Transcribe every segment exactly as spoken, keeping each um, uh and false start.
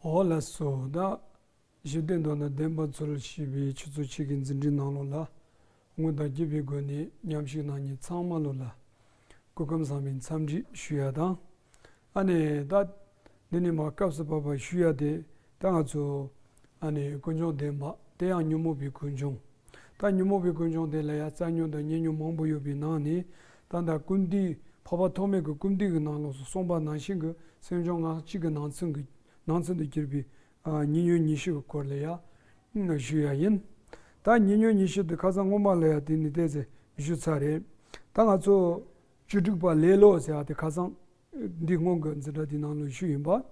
འོ་ལགས་སོ། ད་གཞི་རྟེན་མདོར་ན་བདེན་པ་འཚོལ་ཞེས་པའི་ཆུ་ཚོད་གཅིག་གི་འཛིན་གྲྭའི་ནང་ལོགས་ལ་སྔོན་དང་བརྒྱུད་པའི་སྒོ་ནས་མཉམ་ཞུགས་གནང་མཁན་ཚང་མ་ལོ་ལ་སྐུ་ཁམས་བཟང་བའི་འཚམས་འདྲི་ཞུ་ཡ་དང་། ཨ་ནི་ད་འདི་ནས་མར་སྐབས་སུ་བབས་པ་ཞུ་ཡ་དེ། ད་ང་ཚོ་ཨ་ནི་ཀུན་འབྱུང་བདེན་པ་དེ་ཡང་ཉོན་མོངས་པའི་ཀུན་འབྱུང་། ད་ཉོན་མོངས་པའི་ཀུན་འབྱུང་དེ་ལ་ཡང་རྩ་ཉོན་དང་ཉེ་ཉོན་མང་པོ་ཡོད་པའི་ནང་ནས། ད་ལྟ་ཀུན་བཏུས་འཕགས་པ་ཐོགས་མེད་ཀྱི་ཀུན་བཏུས་ཀྱི་ནང་ལོགས་སུ་གསུངས་པ་ནང་བཞིན་གྱི་སེམས་བྱུང་ངག་གཅིག་གི་ནང་ཚན་གྱི་ནང་ཚན་དུ་གྱུར་པའི་ཨ་ཉེ་ཉོན་ཉི་ཤུ་གི་སྐོར་ལ་ཡང་ཞུ་ཡ་ཡིན། ད་ཉེ་ཉོན་ཉི་ཤུ་དེ་ཁ་སང་སྔོན་མ་ལ་ཡང་དེ་ནི་ཏོག་ཙམ་ཞུས་ཚར་རེད། ད་ང་ཚོ་བཅུ་དྲུག་པ་ལེ་ལོ་ཟེར་བ་དེ་ཁ་སང་འདི་སྔོན་གྱི་འཛིན་གྲྭ་འདི་ནང་ལ་ཞུས་ཡིན་པ།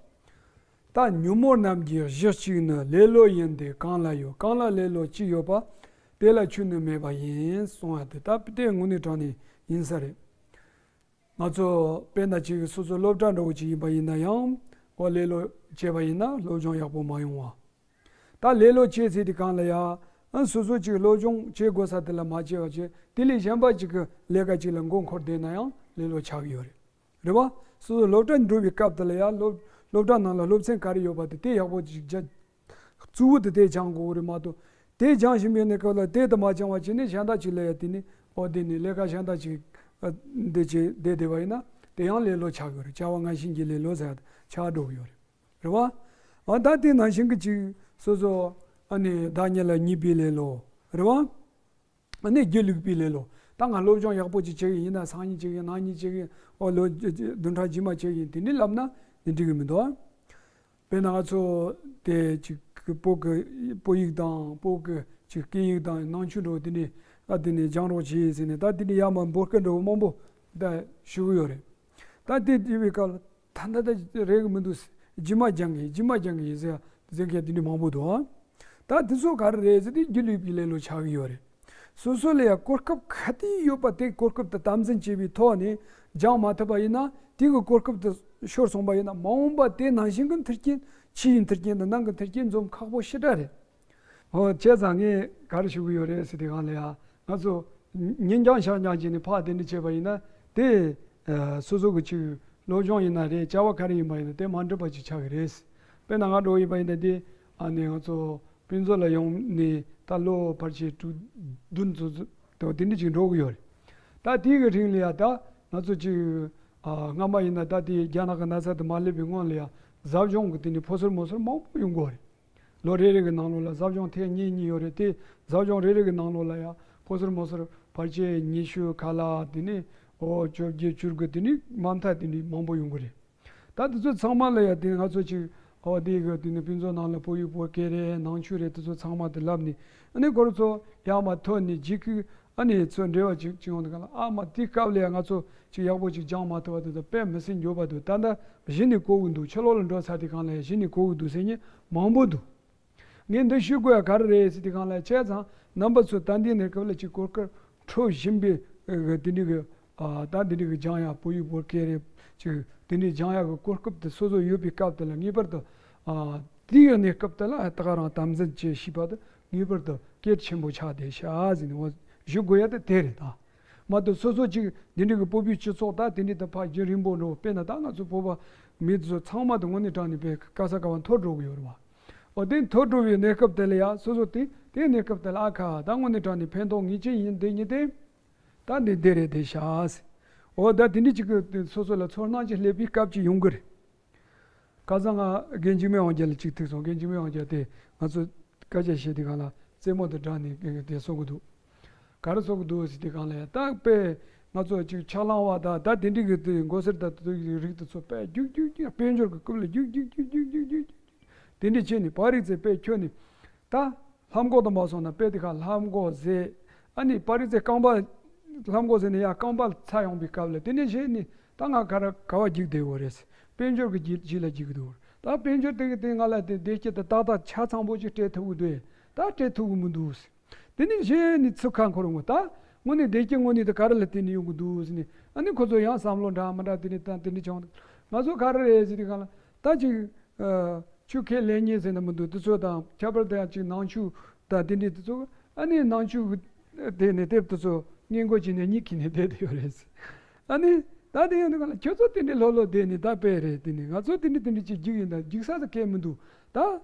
ད་ཉོན་མོངས་རྣམས་ཀྱི་གཞི་གཅིག་ནི་ལེ་ལོ་ཡིན་ཏེ། གང་ལ་ཡོད། གང་ལ་ལེ་ལོ་གཅིག་ཡོད་པ། དེ་ལ་ཆོས་ནི་མེད་པ་ཡིན་གསུང་ཡ་དེ་ད་དེ་དངོས་གནས་དྲང་གནས་ཡིན་ས་རེད། ང་ཚོ་དཔེར་ན་ཅིག་སོ་སོ་སློབ་གྲྭ་འགྲོ་བ་ཅིག་ཡིན་པ་ཡིན་ན་ཡང་། འོ་ལེ་ལོ་བྱས་པ་ཡིན་ན་སློབ་སྦྱོང་ཡག་པོ་མ་ཡོང་བ། ད་ལེ་ལོ་བྱས་ཚེ་དེ་གང་ལ་ཡ། ཨ་སོ་སོ་ཅིག་སློབ་སྦྱོང་བྱེད་དགོས་ས་དེ་ལ་མ་བྱས་པ་བྱས། དེ་ལས་གཞན་པ་ཅིག་གི་ལས་ཀ་ཅིག་ལ་མགོ་འཁོར་བསྡད་ན་ཡང་ལེ་ལོ་ཆགས་ཀྱི་ཡོད་རེད། རེད་བ། སོ་སོ་སློབ་གྲྭ་འགྲོ་བའི་སྐབས་དེ་ལ་ཡ་སློབ་སློབ་གྲྭ་ནང་ལ་སློབ་ཚན་ག་རེ་ཡོད་པ་དེ་དེ་ཡག་པོ་ཅིག་རྒྱ་གཙོ་བོ་དེ་དེ་སྦྱང་དགོས་རེད་མ་གཏོགས། དེ་སྦྱང་བཞིན་པའི་གནས་སྐབས་ལ་དེ་དེ་མ་སྦྱང་བ་བྱས་ནས་གཞན་དག་ཅིག་ལ་ཡ་དེ་ནི་འོ་དེ་ནི་ལས་ཀ་གཞན་དག་ཅིག་ཨ་འདི་བྱས་བསྡད་བསྡད་པ་ཡིན་ན་དེ་ཡང་ལེ་ལོ་ཆགས་ཀྱི་ཡོད་རེད། བྱ་བ་ང་བཞིན་གྱི་ལེ་ལོ་ཟེར་ཡ་དེ་ཆགས་འགྲོ་གི་ཡོད་རེད། རེད་བ། འོ་ད་དེ་ནང་བཞིན་གྱི་ཅིག་སོ་སོ་ཨ་ནི་བདག་ཉིད་ལ་གཉིས་པའི་ལེ་ལོ། རེད་བ། ཨ་ནི་སྒྱིད་ལུག་པའི་ལེ་ལོ། ད་ང་སློབ་སྦྱོང་ཡག་པོ་ཅིག་བྱེད་ཀྱི་ཡིན་ན་སང་ཉིན་བྱེད་ཀྱི་ཡིན། གནངས་ཉིན་བྱེད་ཀྱི་ཡིན། ཨོ་ལོ་བདུན་ཕྲག་རྗེས་མ་བྱེད་ཀྱི་ཡིན། དེ་འདྲ་ལབ་ན་དེ་འགྲིག་གི་མི་འདུག་དཔེར་ན་ང་ཚོ་དེ་ཅིག་བོད་ཀྱི་བོད་ཡིག་དང་བོད་ཀྱི་ཅིག་སྐད་ཡིག་དང་ནང་ཆོས་འདྲ་བོ་དེ་འདྲ་ཨ་དེ་ནས་སྦྱང་རོགས་བྱེད་ཟེར་ནས། ད་དེ་འདྲ་ཡར་མར་འབོད་སྐུལ་འདྲ་བོ་མང་པོ་ད་ཞུ་གི་ཡོད་རེད། ད་དེ་དེ་བའི་སྐབས་ལ་ད་ད་ད་རེད་གི་མི་འདུག་རྗེས་མ་སྦྱང་གི་རྗེས་མ་སྦྱང་གི་ཟེར་ཟེར་མཁན་དེ་འདྲ་མང་པོ་འདུག་ད་དེ་ཚོ་ག་རེ་རེད་ཟེར་དུས་སྒྱིད་ལུག་པའི་ལེ་ལོ་ཆགས་ཀྱི་ཡོད་རེད། སོ་སོ་ལ་ཡང་གོ་སྐབས་ག་དུས་ཡོད་པ་དེ་གོ་སྐབས་དེ་དམ་འཛིན་བྱས་པའི་ཐོག་ནས་སྦྱང་མ་ཐུབ་པ་ཡིན་ན། དེ་གི་གོ་སྐབས་དེ་ཤོར་སོང་པ་ཡིན་ན། མ་འོངས་པ་དེ་ནང་བཞིན་གྱི་མཐུན་རྐྱེན། ཕྱི་ཡི་མཐུན་རྐྱེན་དང་ནང་གི་མཐུན་རྐྱེན་འཛོམས་ཁག་པོ་ཞེ་དྲག་རེད། ཨོ་བྱས་ཙང་ངས་ག་རེ་ཞུ་གི་ཡོད་རེད་ཟེར་དུས་སྒང་ལ་ཡ། ང་ཚོ་ཉིན་རྐྱང་ཞག་རྐྱང་བྱས་ནས་ཕར་དེ་འདྲ་བྱས་པ་ཡིན་ན་དེ་ཨ་སོ་སོ་གི་ཅིག་སློབ་སྦྱོང་ཡིན་ན་རེད། བྱ་བ་ག་རེ་ཡིན་པ་ཡིན་ན་དེ་མ་འགྲུབ་པ་ཅིག་ཆགས་ཀྱི་རེད། དཔེར་ན་ང་འགྲོ་ཡིན་པ་ཡིན་ན་དེ་ཨ་ནི་ང་ཚོ་དཔེ་མཛོད་ལ་ཡོང་ནས་ད་ལོ་ཕལ་ཆེར་དྲུག་བདུན་ཙམ་ཙམ་དེ་འདྲ་ཅིག་འགྲོ་གི་ཡོད་རེད། ད་དེའི་གི་རིང་ལ་ཡ་ད་ང་ཚོ་ཅིག་ཨ་སྔ་མ་ཡིན་ན་ད་དེ་རྒྱ་ནག་གི་ན་ཚ་དེ་མ་སླེབས་པའི་སྔོན་ལ་ཡ་ཟབ་སྦྱོང་གི་དེ་འདྲ་ཕོ་སོར་མོ་སོར་མང་པོ་ཡོང་གི་ཡོད་རེད། ལོ་རེ་རེ་གི་ནང་ལོགས་ལ་ཟབ་སྦྱོང་ཐེངས་གཉིས་གཉིས་ཡོད་རེད་དེ། ཟབ་སྦྱོང་རེ་རེ་གི་ནང་ལོགས་ལ་ཡང་ཕོ་སོར་མོ་སོར་ཕལ་ཆེར་ཉི་ཤུ་ཁ་ལག་དེ་ནས་ཨོ་བཅོ་བརྒྱད་བཅུ་དགུ་དེ་ནས་མ་མཐའ་དེ་འདྲ་མང་པོ་ཡོང་གི་རེད། ད་དེ་ཚོ་ཚང་མ་ལ་ཡང་དེ་ང་ཚོ་ཅིག་ཨོ་དེ་གི་དེ་ནས་དཔེ་མཛོད་ནང་ལ་བོད་ཡིག་བོད་སྐད་རེད། ནང་ཆོས་རེད། དེ་ཚོ་ཚང་མ་དེ་ལབ་ནས་ཨ་ནི་ཁོ་རང་ཚོ་ཡར་མར་ཐོན་ནས་རྗེས་ཀྱི་ཨ་ནི་ཚོ་འབྲེལ་བ་ཅིག་ཅིག་ཡོང་དུས་ག་ལ། ཨ་མ་དེའི་སྐབས་ལ་ཡང་ང་ཚོ་ཅིག་ཡག་པོ་ཅིག་སྦྱང་མ་ཐུབ་པ་དེ་ཚོ་དཔེ་མི་སྲིད་འགྱོད་པ་འདུག་ད་ལྟ་གཞི་ནས་གོ་གི་འདུག་ཕྱི་ལོགས་ལ་འགྲོ་ཚར་དུས་སྒང་ལ་ཡང་གཞི་ནས་གོ་གི་འདུག་ཟེར་མཁན་མང་པོ་འདུག་ངས་འདི་ཞུ་དགོས་ཡ་ག་རེ་རེད་ཟེར་དུས་སྒང་ལ། བྱས་ཙང་རྣམ་པ་ཚོས་ད་ལྟའི་གནས་སྐབས་ལ་ཅིག་གོ་སྐབས་འཕྲོད་བཞིན་པའི་དེ་འདྲའི་གི་ཨ་ད་དེ་འདྲའི་གི་སྦྱང་ཡ་བོད་ཡིག་བོད་སྐད་རེད། ཅིག་དེ་འདྲའི་སྦྱང་ཡ་གི་གོ་སྐབས་དེ་སོ་སོ་ཡོད་པའི་སྐབས་དེ་ལ་ངེས་པར་དུ་ཨ་དེའི་གནས་སྐབས་དེ་ལ་ད་ག་རང་དམ་འཛིན་བྱེད་ཤེས་པ་དེ་ངེས་པར་དུ་གལ་ཆེན་པོ་ཆགས་བསྡད་ཤག་ཟེར་ནས་འོ་ཞུ་དགོས་ཡ་དེ་དེ་རེད་ད། མ་གཏོགས་སོ་སོ་ཅིག་འདི་འདྲའི་གི་བོད་པའི་སྤྱི་ཚོགས་ད་དེ་འདྲའི་ད་ཕར་རྒྱུན་རིང་པོ་འགྲོ། དཔེར་ན་ད་ང་ཚོ་བོད་པ་མི་ཚོ་ཚང་མ་དེ་དངོས་གནས་དྲང་གནས་དཔེ་ག་ས་ག་བ་འཐོར་འགྲོ་གི་ཡོད་རེད་བ། འོ་དེ་འཐོར་འགྲོ་བའི་གནས་སྐབས་དེ་ལ་ཡ་སོ་སོ་དེ་དེའི་གནས་སྐབས་དེ་ལ་ཨ་ཁ་ད་དངོས་གནས་དྲང་གནས་ཕན་ཐོགས་ངེས་ཅན་ཡིན་དེ་ཉིད་དེ། ད་འདི་འདི་རེད་དེ་ཤག་འོ་ད་དེ་འདྲའི་ཅིག་གི་སོ་སོ་ལ་ཚོར་སྣང་ཅིག་སླེབས་པའི་སྐབས་ཅིག་ཡོང་གི་རེད། ཁ་སང་ང་རྒན་འཇིགས་མེད་དབང་རྒྱལ་ལ་ཅིག་ཐུག་སོང་། རྒན་འཇིགས་མེད་དབང་རྒྱལ་དེ་ང་ཚོ་སྐད་ཆ་བཤད་དུས་སྒང་ལ་རྩེད་མོ་དང་སྦྲགས་ནས་དེ་གསུང་གི་འདུག་ག་རེ་གསུང་གི་འདུག་ཟེར་དུས་སྒང་ལ་ཡ་ད་དཔེ་ང་ཚོ་ཅིག་ཕྱག་ལམ་བ་དང་ད་དེ་འདྲའི་གི་དེ་མགོ་སེར་དང་དེ་ཚོའི་རིགས་དེ་ཚོ་དཔེ་རྒྱུག་རྒྱུག་རྒྱུག་དཔལ་འབྱོར་གི་རྐུབ་ལ་རྒྱུག་རྒྱུག་རྒྱུག་རྒྱུག་རྒྱུག་རྒྱུག་དེ་འདྲ་བྱས་ནས་པར་རིས་ཚེ་དཔེ་ཁྱོད་ནི་ད་ལྷམ་གོག་དང་མ་སོང་ན་དཔེ་དེ་ཁ་ལྷམ་གོག་ཟས། ཨ་ནི་པར་རིས་ཚེ་རྐང་པ་ལྷམ་གོག་ཟས་ནས་ཡར་རྐང་པ་ཚ་ཡོང་པའི་སྐབས་ལ་དེ་ནས་གཞན་ནི་ད་ང་ག་ར་ག་བ་རྒྱུག་བསྡད་ཡོད་རེད། དཔལ་འབྱོར་གྱི་རྗེས་རྗེས་ལ་རྒྱུག་གི་འདུག་ད་དཔལ་འབྱོར་དེ་གི་དེ་ང་ལ་དེ་བདེ་སྐྱིད་དེ་ཏག་ཏག་ཆ་ཚང་པོ་ཅིག་སྤྲད་ཐུབ་ཀྱི་འདུག་ད་སྤྲད་ཐུབ་ཀྱི་མི་འདུག་དེ་ནས་གཞན་ནི་ཚུར་ཁ་འཁོར་འོང་། ད་དངོས་གནས་བདེ་སྐྱིད་དངོས་གནས་དེ་ག་རེ་ལ་བརྟེན་ནས་ཡོང་གི་འདུག་ཟེར་ནས་ཨ་ནི་ཁོ་ཚོ་ཡང་བསམ་བློ་འདྲ་མི་འདྲ་དེ་ནས་ད་དེ་འདྲ་བྱུང་། ང་ཚོ་ག་རེ་རེད་ཟེར་དུས་སྒང་ལ་ད་ཅིག་ཨ་ཆོས་ཁས་ལེན་མཁན་ཟེར་ན་མི་འདུག་དེ་ཚོ་དང་ཁྱད་པར་དུ་ཡང་ཅིག་ནང་ཆོས་ད་དེ་འདྲ་དེ་ཚོ་ཨ་ནི་ནང་ཆོས་ཀྱི་དེ་ནས་དེབ་དེ་ཚོ་སྔས་མགོ་བྱས་ནས་གཉིད་ཁུག་ནས་བསྡད་དེ་ཡོད་རེད། ཨ་ནི་ད་ ད་དེ་ཡོང་དུས་གང་ལ་ཁྱོད་ཚོ་དེ་འདྲའི་ལྷོད་ལྷོད་བསྡད་ནས་ད་དཔེ་རེད། དེ་ནས་ང་ཚོ་དེ་འདྲའི་དེ་འདྲའི་ཅིག་རྒྱུགས་ཡིན། ད་རྒྱུགས་ས་ཟིག་གས་མི་འདུག་ད་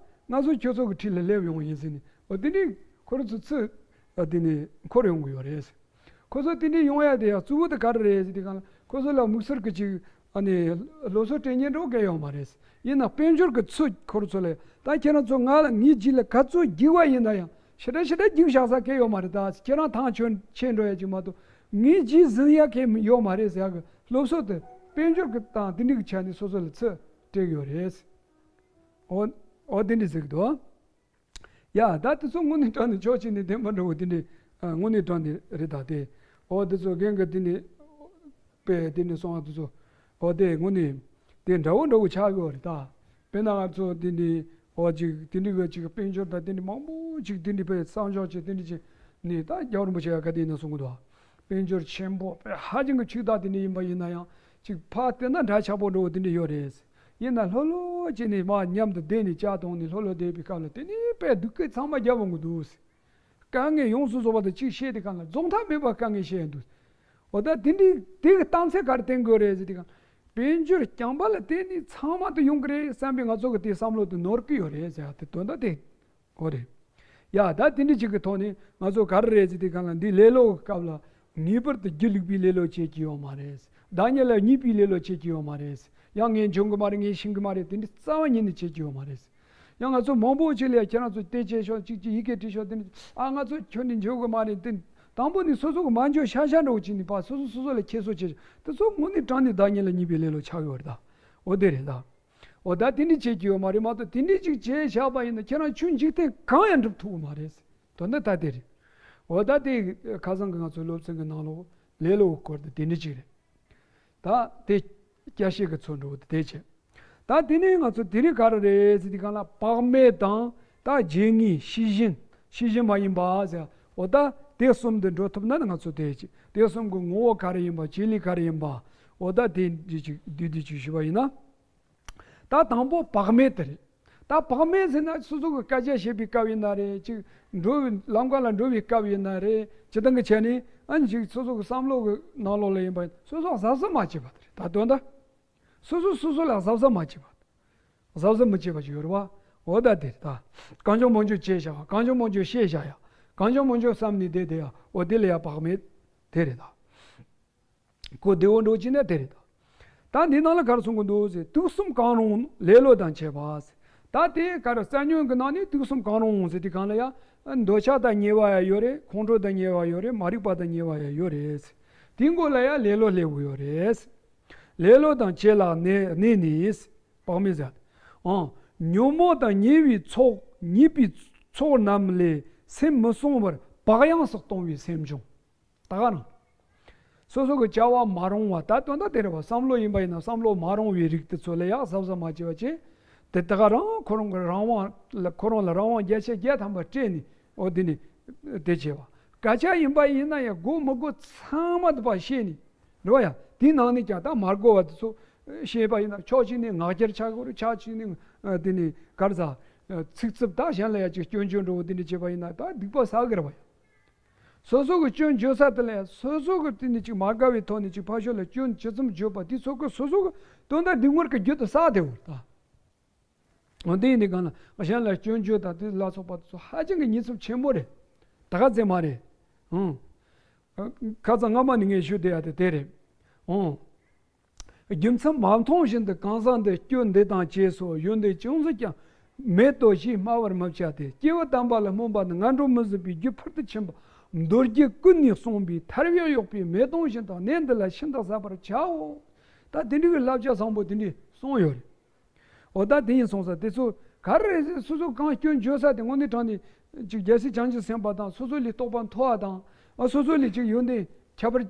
ང་ཚོ་ཁྱོད་ཚོ་གི་འཁྲིས་ལ་སླེབས་ཡོང་ཡིན་ཟེར་ནས། འོ་དེ་འདྲའི་ཁོ་རང་ཚོ་ཚུར་ཨ་དེ་ནས་འཁོར་ཡོང་གི་ཡོད་རེད། ཁོ་ཚོ་དེ་འདྲའི་ཡོང་ཡ་དེ་ཡང་གཙོ་བོ་དེ་ག་རེ་རེད་ཟེར་དུས་གང་ལ། ཁོ་ཚོ་ལ་དམིགས་བསལ་གྱི་ཅིག་ཨ་ནི་སློབ་གསོ་སྤྲད་མཁན་འདྲ་བོ་གས་ཡོད་མ་རེད། ཡིན་ན་དཔལ་འབྱོར་གྱི་ཚུལ་ཁོ་ཚོ་ལ། ད་ཁྱེད་རང་ཚོ་ང་ལ་ངའི་རྗེས་ལ་ག་ཚོད་རྒྱུགས་པ་ཡིན་ན་ཡང་ཞེ་དྲག་ཞེ་དྲག་རྒྱུགས་བཞག་ས་གས་ཡོད་མ་རེད། ད་ཁྱེད་རང་ཐང་ཆད་ཆད་འགྲོ་ཡ་ཅིག་མ་གཏོགས་ངའི་རྗེས་ཟིན་ཡ་གས་ཡོད་མ་རེད་ཟེར་ཡ་གི་སློབ་གསོ་དེ་དཔལ་འབྱོར་གྱི་དང་དེ་འདྲའི་གི་ཆ་ནས་སོ་སོ་ལ་ཚུར་སྤྲད་ཡོད་རེད། འོ་འོ་དེ་འདྲ་ཟེར་གི་འདུག་ཡ། ད་དེ་ཚོ་དངོས་གནས་དྲང་ནས་ཕྱོགས་གཅིག་ནས་བདེན་པ་འདྲ་བོ་དེ་འདྲའི་ཨ་དངོས་གནས་དྲང་ནས་རེད། ད་དེ་འོ་དེ་ཚོ་རྒན་གྱི་དེ་ནས་དཔེ་དེ་ནས་སོང་བ་དེ་ཚོ་འོ་དེ་དངོས་གནས་དེ་འདྲ་བོ་འདྲ་བོ་ཆགས་ཡོད་རེད། ད་དཔེར་ན་ང་ཚོ་དེ་འདྲའི་འོ་ཅིག་དེ་འདྲའི་གི་ཅིག་དཔལ་འབྱོར་དང་དེ་འདྲའི་མང་པོ་ཅིག་དེ་འདྲའི་དཔེ་བསམ་ཤོག་ཅིག་དེ་འདྲའི་ཅིག་ནས། ད་རྒྱལ་བ་རིན་པོ་ཆེ་ཡ་ག་དེ་ཡིན་ན་གསུང་གི་འདུག་དཔལ་འབྱོར་ཆེན་པོ་དཔེ་ཧ་ཅང་གི་ཕྱུག་བདག་དེ་འདྲ་ཡིན་པ་ཡིན་ན་ཡང་ཅིག་ཕར་བལྟས་ན་འདྲ་ཆགས་པོ་འདྲ་བོ་དེ་འདྲ་ཡོད་རེད། ཡིན་ན་ལྷོད་ལྷོད་བྱས་ནས་མར་མཉམ་དུ་བསྡད་ནས་ཇ་འཐུང་ནས་ལྷོད་ལྷོད་བསྡད་པའི་སྐབས་ལ་དེ་ནས་དཔེ་སྡུག་སྐད་ཚང་མ་རྒྱབ་འོང་གི་འདུག་དཀའ་ངལ་ཡོངས་སུ་རྫོགས་པ་དང་གཅིག་བཤད་དེ་གང་ལ་རྫོགས་མཐའ་མེད་པར་དཀའ་ངལ་བཤད་འདུག་འོ་ད་དེ་འདྲའི་དེ་གི་རྟགས་མཚན་ག་རེ་བསྟན་དགོས་རེད་ཟེར་དུས་གང་། དཔལ་འབྱོར་རྐྱང་པ་ལ་བརྟེན་ནས་ཚང་མ་དུ་ཡོང་གི་རེད་བསམ་པའི་ང་ཚོ་གི་དེ་བསམ་བློ་དུ་ནོར་གི་ཡོད་རེད་ཟེར་ཡ་དེ་དོན་དག་དེ། འོ་རེད། ཡ་ད་དེ་འདྲ་ཅིག་གི་ཐོག་ནས་ང་ཚོ་ག་རེ་རེད་ཟེར་དུས་གང་ལ་འདི་ལེ་ལོ་གི་སྐབས་ལ་ངེས་པར་དུ་སྒྱིད་ལུག་པའི་ལེ་ལོ་བྱེད་ཀྱི་ཡོད་མ་རེད། བདག་ཉིད་ལ་གཉིས་པའི་ལེ་ལོ་བྱེད་ཀྱི་ཡོད་མ་རེད། ཡང་ངས་འཇོན་གི་མ་རེད། ངས་ཤེས་གི་མ་རེད། དེ་འདྲ་རྩ་བ་ཉིད་ནས་བྱེད་ཀྱི་ཡོད་མ་རེད། ཡང་ང་ཚོ་མང་པོ་ཅིག་ལ་ཡ་ཁྱེད་རང་ཚོ་དེ་བྱས་ཤོག་ཅིག་ཅིག་ཡི་གེ་བྲིས་ཤོག་དེ་འདྲ། ཨ་ང་ཚོ་ཁྱོན་ནས་འཇོན་གི་མ་རེད། དེ་དང་པོ་ནས་སོ་སོ་གི་མ་འཇོན་ཤ་ཤ་འདྲ་བོ་ཅིག་ནས་ཕར་སོ་སོ་སོ་སོ་ལ་ཁྱད་གསོད་བྱེད་དེ་ཚོ་དངོས་གནས་དྲང་ནས་བདག་ཉིད་ལ་གཉིས་པའི་ལེ་ལོ་ཆགས་ཡོད་རེད། ད་འོ་དེ་རེད། ད། འོ་ད་དེ་འདྲ་བྱེད་ཀྱི་ཡོད་མ་རེད། མ་གཏོགས་དེ་འདྲ་ཅིག་བྱས་བཞག་པ་ཡིན་ན་ཁྱེད་རང་ཆོས་འཇིག་རྟེན་གང་ཡང་འགྲུབ་ཐུབ་ཀྱི་མ་རེད། དོན་དག་ད་དེ་རེད། འོ་ད་དེ་ཁ་སང་གི་ང་ཚོའི་སློབ་ཚན་གྱི་ནང་ལོགས་ལེ་ལོའི་སྐོར་དེ་དེ་འདྲ་ཅིག་རེད། ད་དེ་སྐྱ་ཤེད་ཀྱི་ཚོ་འགྲོ་དེ་བྱས། ད་དེ་ནས་ང་ཚོ་དེ་རིང་ག་རེ་རེད་ཟེར་དུས་གང་ལ་བག་མེད་དང་ད་བརྗེད་ངས་ཤེས་བཞིན་ཤེས་བཞིན་མ་ཡིན་པ་ཟེར། འོ་ད་དེ་གསུམ་དུ་འགྲོ་ཐུབ་ན་ང་ཚོ་དེ་ཅིག་དེ་གསུམ་གྱི་ངོ་བོ་ག་རེ་ཡིན་པ། བྱེད་ལས་ག་རེ་ཡིན་པ། འོ་ད་དེ་འདྲ་ཅིག་བསྡུས་བསྡུས་ཅིག་ཞུས་པ་ཡིན་ན། ད་དང་པོ་བག་མེད་དེ་རེད། ད་བག་མེད་ཟེར་ན་སོ་སོ་གི་སྐད་ཆ་བཤད་པའི་སྐབས་ཡིན་ན་རེད། ཅིག་འགྲོ་བའི་ལམ་ཁ་ལ་འགྲོ་བའི་སྐབས་ཡིན་ན་རེད། སྤྱིར་བཏང་གི་ཆ་ནས་ཨ་ནི་ཅིག་སོ་སོ་གི་བསམ་བློ་གི་ནང་ལོགས་ལ་ཡིན་པ་སོ་སོ་གཟབ་གཟབ་མ་བྱས་པ་དེ་རེད། ད་དོན་དག་སོ་སོ་སོ་སོ་ལ་གཟབ་གཟབ་མ་བྱས་པ། གཟབ་གཟབ་མི་བྱེད་པ་ཅིག་ཡོད་རེད་བ། འོ་ད་དེ་རེད། ད་གང་བྱུང་མང་བྱུང་བྱས་བཞག་གང་བྱུང་མང་བྱུང་བཤད་བཞག་ཡ། གང་བྱུང་མང་བྱུང་བསམ་ནས་བསྡད་བསྡད་ཡ། འོ་དེ་ལ་ཡ་བག་མེད་དེ་རེད། ད། གོ་བདེ་བོ་འགྲོ་ཅི་ན་དེ་རེད། ད་འདི་ནང་ལ་ག་རེ་གསུང་གི་འདུག་ཟེར། དུག་གསུམ་གང་རུང་ལེ་ལོ་དང་བཅས་པ་ཟེར། ད་དེ་ག་རེ་རྩ་ཉོན་གྱི་ནང་ནས་དུག་གསུམ་གང་རུང་ཟེར་དུས་གང་ལ་ཡ། འདོད་ཆགས་དང་ཉེ་བ་ཡ་ཡོད་རེད། ཁོང་ཁྲོ་དང་ཉེ་བ་ཡོད་རེད། མ་རིག་པ་དང་ཉེ་བ་ཡ་ཡོད་རེད་ཟེར། དེའི་མགོ་ལ་ཡ་ལེ་ལོ་སླེབས་ཀྱི་ཡོད་རེད་ཟེར། ལེ་ལོ་དང་བཅས་ལ་གནས་གནས་ནས་ཟེར། བག་མེད་ཟེར། ཨང་། ཉོན་མོངས་དང་ཉེ་བའི་ཚོགས་ཉེས་པའི་ཚོགས་རྣམས་ལས་སེམས་མི་སྲུང་བར་བག་ཡངས་སུ་གཏོང་བའི་སེམས་བྱུང་། ད་ག་རང་། སོ་སོ་གི་བྱ་བ་མ་རུང་བ། ད་དོན་དག་དེ་རེད་བ། བསམ་བློ་ཡིན་པ་ཡིན་ན་བསམ་བློ་མ་རུང་བའི་རིགས་དེ་ཚོ་ལ་ཡང་གཟབ་གཟབ་མ་བྱས་པ་བྱས། དེ་ད་ག་རང་ཁོ་རང་གི་རང་དབང་ལ་ཁོ་རང་ལ་རང་དབང་བརྒྱ་ཆ་བརྒྱ་ཐམ་པ་སྤྲད་ནས་འོ་དེ་ནས་དེ་བྱས་པ། སྐད་ཆ་ཡིན་པ་ཡིན་ན་ཡང་དགོས་མི་དགོས་ཚང་མ་དེ་པ་བཤད་ནས་རེད་བ། ཡ་དེའི་ནང་ནས་ཀྱང་ད་མ་དགོས་པ་དེ་ཚོ་བཤད་པ་ཡིན་ན་ཕྱོགས་གཅིག་ནས་ངག་འཁྱལ་ཆགས་ཀྱི་རེད། ཕྱོགས་གཅིག་ནས་དེ་ནས་ག་རེ་ཟ། ཚིག་རྩུབ་ད་གཞན་ལ་ཡང་ཅིག་སྐྱོན་བརྗོད་འདྲ་བོ་དེ་འདྲ་བྱས་པ་ཡིན་ན་ད་སྡིག་པ་བསགས་ཀྱི་རེད་བ། ཡ། སོ་སོ་གི་སྐྱོན་བརྗོད་ས་དེ་ལ་ཡང་སོ་སོ་གི་དེ་ནས་ཅིག་མ་དགའ་བའི་ཐོག་ནས་ཅིག་ཕར་ཕྱོགས་ལ་སྐྱོན་ཇི་ཙམ་བརྗོད་པ་དེ་ཚོ་གི་སོ་སོ་གི་དོན་དག་སྡིག་ངོར་གི་རྒྱུ་དེ་བསགས་བསྡད་ཡོད་རེད་ད། འོ་དེ་ཡིན་དུས་གང་ལ་གཞན་ལ་སྐྱོན་བརྗོད་དང་དེ་ལ་སོགས་པ་དེ་ཚོ་ཧ་ཅང་གི་ཉེས་ཚབས་ཆེན་པོ་རེད། ད་ག་ཚད་མ་རེད། ཨང་། ཁ་སང་སྔ་མ་ནས་ངས་ཞུས་བསྡད་ཡ་དེ་དེ་རེད། ཨང་། རྒྱུ་མཚན་མ་མཐོང་བཞིན་དུ་གང་ཟག་འདི་སྐྱོན་འདི་དང་བཅས་སོ་ཡོན་ཏན་ཅུང་ཟད་ཀྱང་མེད་དོ་ཞེས་སྨྲ་བར་མི་བྱ་སྟེ། སྐྱེས་བུ་དམ་པ་ལ་སྨོན་པ་ནི་ངན་འགྲོར་མི་བཟོད་པའི་རྒྱུ་ཕུལ་དུ་ཕྱིན་པ་མདོ་རྒྱུད་ཀུན་ནས་གསུངས་པའི་ཐར་པའི་གཡོག་པོས་མེ་དོང་བཞིན་དུ་གནས་འདི་ལ་ཤིན་ཏུ་ཟབ་པར་བྱའོ། ད་དེ་འདྲ་གི་བསླབ་བྱ་བཟང་པོ་དེ་འདྲ་གསུངས་ཡོད་རེད། འོ་ད་དེ་ཡིན་སོང་ཙང་དེ་ཚོ་ག་རེ་རེད་ཟེར། སོ་སོ་གང་སྐྱོན་བརྗོད་ས་དེ་དངོས་གནས་དྲང་ནས་ཅིག་རྒྱལ་སྲས་བྱང་ཆུབ་སེམས་དཔའ་དང་སོ་སོ་ལས་རྟོགས་པ་མཐོ་བ་དང་། ཨ་སོ་སོ་ལས་ཅིག་ཡོན་ཏན་ཁྱད་པར་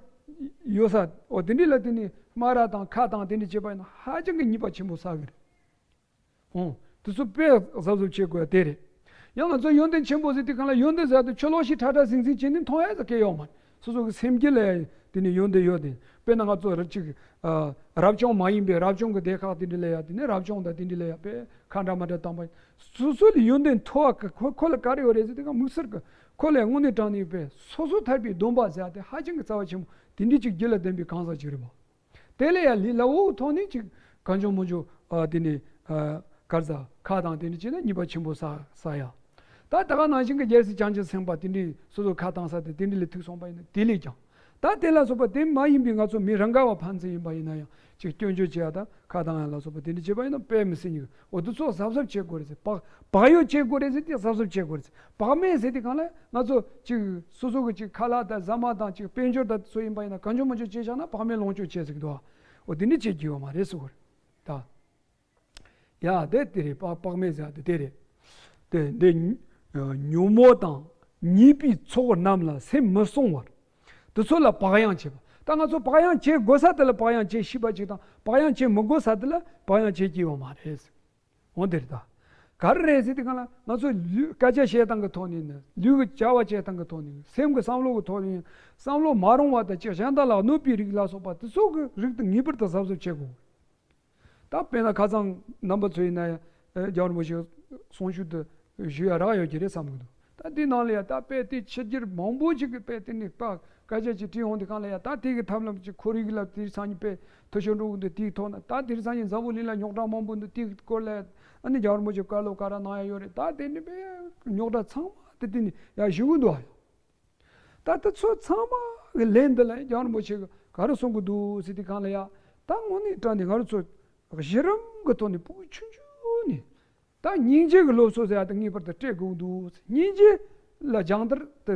ཡོད་ས། འོ་དེ་འདྲ་ལ་དེ་ནས་སྨ་ར་དང་ཁ་དང་དེ་འདྲ་བྱས་པ་ཡིན་ན་ཧ་ཅང་གི་ཉེས་པ་ཆེན་པོ་བསགས་གི་རེད། འོ་དེ་ཚོ་དཔེ་གཟབ་གཟབ་བྱེད་དགོས་དེ་རེད། ཡང་ང་ཚོ་ཡོན་ཏན་ཆེན་པོ་ཟེར་དུས་གང་ལ་ཡོན་ཏན་ཟེར་དུས་ཕྱི་ལོགས་ཤིག་ཁྲ་ཁྲ་ཟིང་ཟིང་བྱས་ནས་མཐོང་ཡ་ཟེར་གི་ཡོད་མ་རེད། སོ་སོ་གི་སེམས་རྒྱུད་ལ་ཡ་དེ་ནས་ཡོན་ཏན་ཡོད་དེ། དཔེར་ན་ང་ཚོ་རི་གཅིག་ཨ་རབ་བྱུང་མ་ཡིན་པའི་རབ་བྱུང་གི་སྡེ་ཁག་དེ་འདྲ་ལ་ཡ་དེ་ནས་རབ་བྱུང་དང་དེ་འདྲ་ལ་ཡ་དཔེ་ཁ་འདྲ་མ་འདྲ་བཏང་པ་ཡིན། སོ་སོ་ལ་ཡོན་ཏན་མཐོ་བ་གི་ཁོ་ཁོ་ལ་ག་རེ་ཡོད་རེད་ཟེར་དུས་གང་དམིགས་བསལ་གི་ཁོ་ལ་དངོས་གནས་དྲང་གནས་དཔེ་སོ་སོ་ཐར་པའི་སྡོམ་པ་ཟེར་ཡ་དེ་ཧ་ཅང་གི་རྩ་བ་ཆེན་པོ་དེ་འདྲའི་ཅིག་རྒྱུད་ལ་ལྡན་པའི་གང་ཟག་ཅིག་རེད་མོད། དེ་ལས་ཡང་ལས་སླ་བོའི་ཐོག་ནས་ཅིག་གང་བྱུང་མང་བྱུང་ཨ་དེ་ནས་ཨ་ག་རེ་ཟ་ཁ་དང་དེ་འདྲ་བྱས་ན་ཉེས་པ་ཆེན་པོ་བསགས་བསགས་ཡ། ད་ད་ག་ནང་བཞིན་གྱི་རྒྱལ་སྲས་བྱང་ཆུབ་སེམས་དཔའ་དེ་འདྲའི་སོ་སོ་ཁ་བཏང་ས་དེ་དེ་འདྲ་ལས་ཐུག་སོང་པ་ཡིན་ན་དེ་ལས་ཀྱང་། ད་དེ་ལ་སོགས་པ་དེ་མ་ཡིན་པའི་ང་ཚོ་མི་རང་ག་བ་ཕན་ཚུན་ཡིན་པ་ཡིན་ན་ཡང་ཅིག་སྐྱོན་བརྗོད་བྱེད་ཡ་དང་ཁ་བཏང་ཡ་ལ་སོགས་པ་དེ་འདྲ་བྱེད་པ་ཡིན་ན་དཔེ་མི་སྲིད་ཉེས། འོ་དེ་ཚོ་གཟབ་གཟབ་བྱེད་དགོས་རེད་ཟེར། བག་བག་ཡོད་བྱེད་དགོས་རེད་ཟེར་དེ་གཟབ་གཟབ་བྱེད་དགོས་རེད་ཟེར། བག་མེད་ཟེར་དེ་གང་ལ་ང་ཚོ་ཅིག་སོ་སོ་གི་ཅིག་ཁ་ལག་དང་ཟ་མ་དང་ཅིག་དཔལ་འབྱོར་དང་དེ་ཚོ་ཡིན་པ་ཡིན་ན་གང་བྱུང་མང་བྱུང་བྱས་བཞག་ན་བག་མེད་ལོངས་སྤྱོད་བྱས་ཟིག་འདུག་འོ་དེ་འདྲ་བྱེད་རྒྱུ་ཡོད་མ་རེད་ཟེར་དགོས་རེད་ད། ཡ་དེ་དེ་རེད། བག་བག་མེད་ཟེར་དེ་དེ་རེད། དེ་འདི་ཉོན་མོངས་དང་ཉེས་པའི་ཚོགས་རྣམས་ལ་སེམས་མི་གསུང་བར། དེ་ཚོ་ལ་བག་ཡངས་བྱེད་པ། ད་ང་ཚོ་བག་ཡངས་བྱེད་དགོས་ས་དེ་ལ་བག་ཡངས་བྱེད་ཤེས་པ་ཅིག་དང་བག་ཡངས་བྱེད་མི་དགོས་ས་དེ་ལ་བག་ཡངས་བྱེད་ཀྱི་ཡོད་མ་རེད། འོ་དེ་རེད་ད། ག་རེ་རེད་ཟེར་དུས་གང་ལ་ང་ཚོ་ལུས་སྐད་ཆ་བཤད་སྟངས་ཀྱི་ཐོག་ནས་ནི་ལུས་ཀྱི་བྱ་བ་བྱེད་སྟངས་ཀྱི་ཐོག་ནས་སེམས་ཀྱི་བསམ་བློ་གི་ཐོག་ནས་བསམ་བློ་མ་རུང་བ་དང་ཅིག་གཞན་དག་ལ་གནོད་པའི་རིགས་ལ་སོགས་པ་དེ་ཚོ་གི་རིགས་དེ་ངེས་པར་དུ་གཟབ་གཟབ་བྱེད་དགོས། ད་དཔེར་ན་ཁ་སང་རྣམ་པ་ཚོ་ཡིན་ན་ཡང་རྒྱལ་བ་རིན་པོ་ཆེ་གསུང་ཆོས་དེ་ཞུ་ཡ་རག་ཡོད་ཀྱི་རེད་བསམ་གི་འདུག་ད་དེའི་ནང་ལ་ཡང་ད་དཔེ་དེ་ཕྱི་རྒྱལ་མང་པོ་ཅིག་གི་དཔེ་དེ་ནི་དཔེ་སྐད་ཆ་ཅིག་དྲིས་འོང་དུས་གང་ལ་ཡང་ད་དེ་གི་ཐབས་ལམ་ཅིག་ཁོར་ཡུག་ལ་དེའི་སང་ཉིན་དཔེ་འཐུས་ཤོར་འགྲོ་གི་འདུག་དེའི་ཐོག་ན་ད་དེའི་སང་ཉིན་འཛམ་བུ་གླིང་ལ་རྙོག་དྲ་མང་པོ་འདུག་དེའི་སྐོར་ལ་ཨ་ནི་རྒྱལ་བ་རིན་པོ་ཆེ་བཀའ་སློབ་ག་རེ་གནང་ཡ་ཡོད་རེད། ད་དེ་ནི་དཔེ་རྙོག་དྲ་ཚང་མ་དེ་དེ་ནི་ཡང་ཞུ་གི་འདུག་ཨ་ཡ། ད་ལྟ་ཚོ་ཚང་མ་གི་ལན་འདི་ལ་རྒྱལ་བ་རིན་པོ་ཆེ་གིས་ག་རེ་གསུང་གི་འདུག་ཟེར་དུས་གང་ལ་ཡ། ད་དངོས་གནས་དྲང་གནས་ང་རང་ཚོ་གཞི་རིམ་གི་ཐོག་ནས་ཕྲུ་གུ་ཆུང་ཆུང་ནས་ད་སྙིང་རྗེ་གི་སློབ་གསོ་ཟེར་ཡ་དེ་ངེས་པར་དུ་སྤྲད་དགོས་འདུག་སྙིང་རྗེ་ལ་སྦྱང་བརྡར་དེ་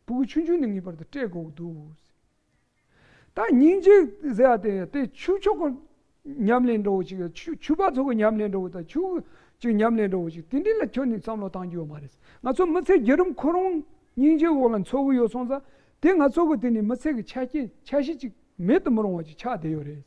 ཕྲུ་གུ་ཆུང་ཆུང་ནས་ངེས་པར་དུ་སྤྲད་དགོས་འདུག་ད་སྙིང་རྗེ་ཟེར་ཡ་དེ་དེ་ཆོས་ཕྱོགས་ཀྱི་ཉམས་ལེན་འདྲ་བོ་ཅིག་ཆོས་ཆོས་པ་ཚོ་གི་ཉམས་ལེན་འདྲ་བོ་དང་ཆོས་ཀྱི་ཉམས་ལེན་འདྲ་བོ་ཅིག་དེ་འདྲ་ལ་ཁྱོན་ནས་བསམ་བློ་བཏང་རྒྱུ་ཡོད་མ་རེད། ང་ཚོ་མི་ཚེ་བརྒྱུད་རིམ་ཁོ་རང་སྙིང་རྗེ་འོག་ལ་འཚོ་གི་ཡོད་སོང་ཙང་དེ་ང་ཚོ་གི་དེ་ནི་མི་ཚེ་གི་ཆ་རྐྱེན་ཆ་ཤས་ཅིག་མེད་དུ་མི་རུང་བ་ཅིག་ཆགས་བསྡད་ཡོད་རེད།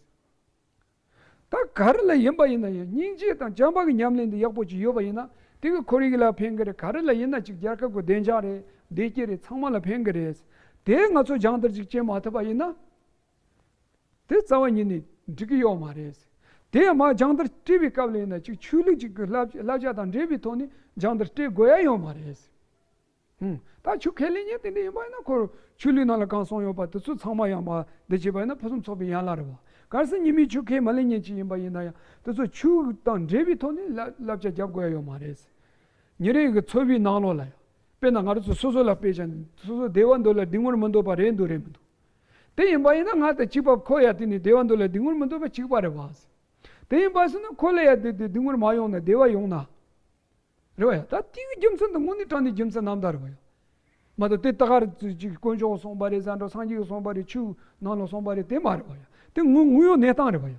ད་ག་རེ་ལ་ཡིན་པ་ཡིན་ན་ཡང་སྙིང་རྗེ་དང་བྱམས་པ་གི་ཉམས་ལེན་འདི་ཡག་པོ་ཅིག་ཡོད་པ་ཡིན་ན་དེ་གི་ཁོར་ཡུག་ལ་ཕན་གི་རེད། ག་རེ་ལ་ཡིན་ན་ཅིག་རྒྱལ་ཁབ་ཀྱི་བདེ་འཇགས་རེད། བདེ་སྐྱིད་རེད། ཚང་མ་ལ་ཕན་གི་རེད། དེ་ང་ཚོ་སྦྱང་བརྡར་ཅིག་བྱེད་མ་ཐུབ་པ་ཡིན་ན་དེ་རྩ་བ་ཉིད་ནས་འགྲིག་གི་ཡོད་མ་རེད། དེ་ཡང་མ་སྦྱང་བརྡར་སྤྲད་པའི་སྐབས་ལ་ཡིན་ན་ཅིག་ཆོས་ལུགས་ཅིག་གི་བསླབ་བསླབ་བྱ་དང་འབྲེལ་བའི་ཐོག་ནས་སྦྱང་བརྡར་སྤྲད་དགོས་ཡ་ཡོད་མ་རེད། ཧུམ། ད་ཆོས་ཁས་ལེན་མཁན་དེ་འདྲ་ཡིན་པ་ཡིན་ན་ཁོ་ཆོས་ལུགས་ནང་ལ་གང་གསུངས་ཡོད་པ་དེ་ཚོ་ཚང་མ་ཡང་མ་འདི་བྱས་པ་ཡིན་ན་ཕུན་སུམ་ཚོགས་པའི་ཡན་ལག་རེད་བ། གལ་སྲིད་ཉི་མའི་ཆོས་ཁས་མ་ལེན་མཁན་ཅིག་ཡིན་པ་ཡིན་ན་ཡང་དེ་ཚོ་ཆོས་དང་འབྲེལ་བའི་ཐོག་ནས་བསླབ་བསླབ་བྱ་རྒྱབ་དགོས་ཡ་ཡོད་མ་རེད། ཉིན་རེ་གི་འཚོ་བའི་ནང་ལོགས་ལ་ཡང་དཔེར་ན་ང་རང་ཚོ་སོ་སོ་ལ་དཔེ་བཞག་ན་སོ་སོ་བདེ་བ་འདོད་ལ་སྡུག་བསྔལ་མི་འདོད་པ་རེད་འདུག་རེད་མི་འདུག་དེ་ཡིན་པ་ཡིན་ན་ང་དང་གཅིག་པ་ཁོ་ཡ་དེ་ནི་བདེ་བ་འདོད་ལ་སྡུག་བསྔལ་མི་འདོད་པ་གཅིག་པ་རེད་བ། དེ་ཡིན་པ་སོང་ན་ཁོ་ལ་ཡ་དེ་དེ་སྡུག་བསྔལ་མ་ཡོང་ན་བདེ་བ་ཡོང་ན། རེད་བ་ཡ། ད་དེའི་རྒྱུ་མཚན་དེ་དངོས་གནས་དྲང་གནས་རྒྱུ་མཚན་རྣམ་དག་རེད་བ་ཡ། མ་གཏོགས་དེ་ད་ག་རེ་ཅིག་དཀོན་མཆོག་གསུངས་པ་རེད་ཟེར་འགྲོ་སངས་རྒྱས་ཀྱིས་གསུངས་པ་རེད་ཆོས་ནང་ལ་གསུངས་པ་རེད་དེ་མ་རེད་བ་ཡ། དེ་དངོས་དངོས་ཡོད་གནས་སྟངས་རེད་བ་ཡ།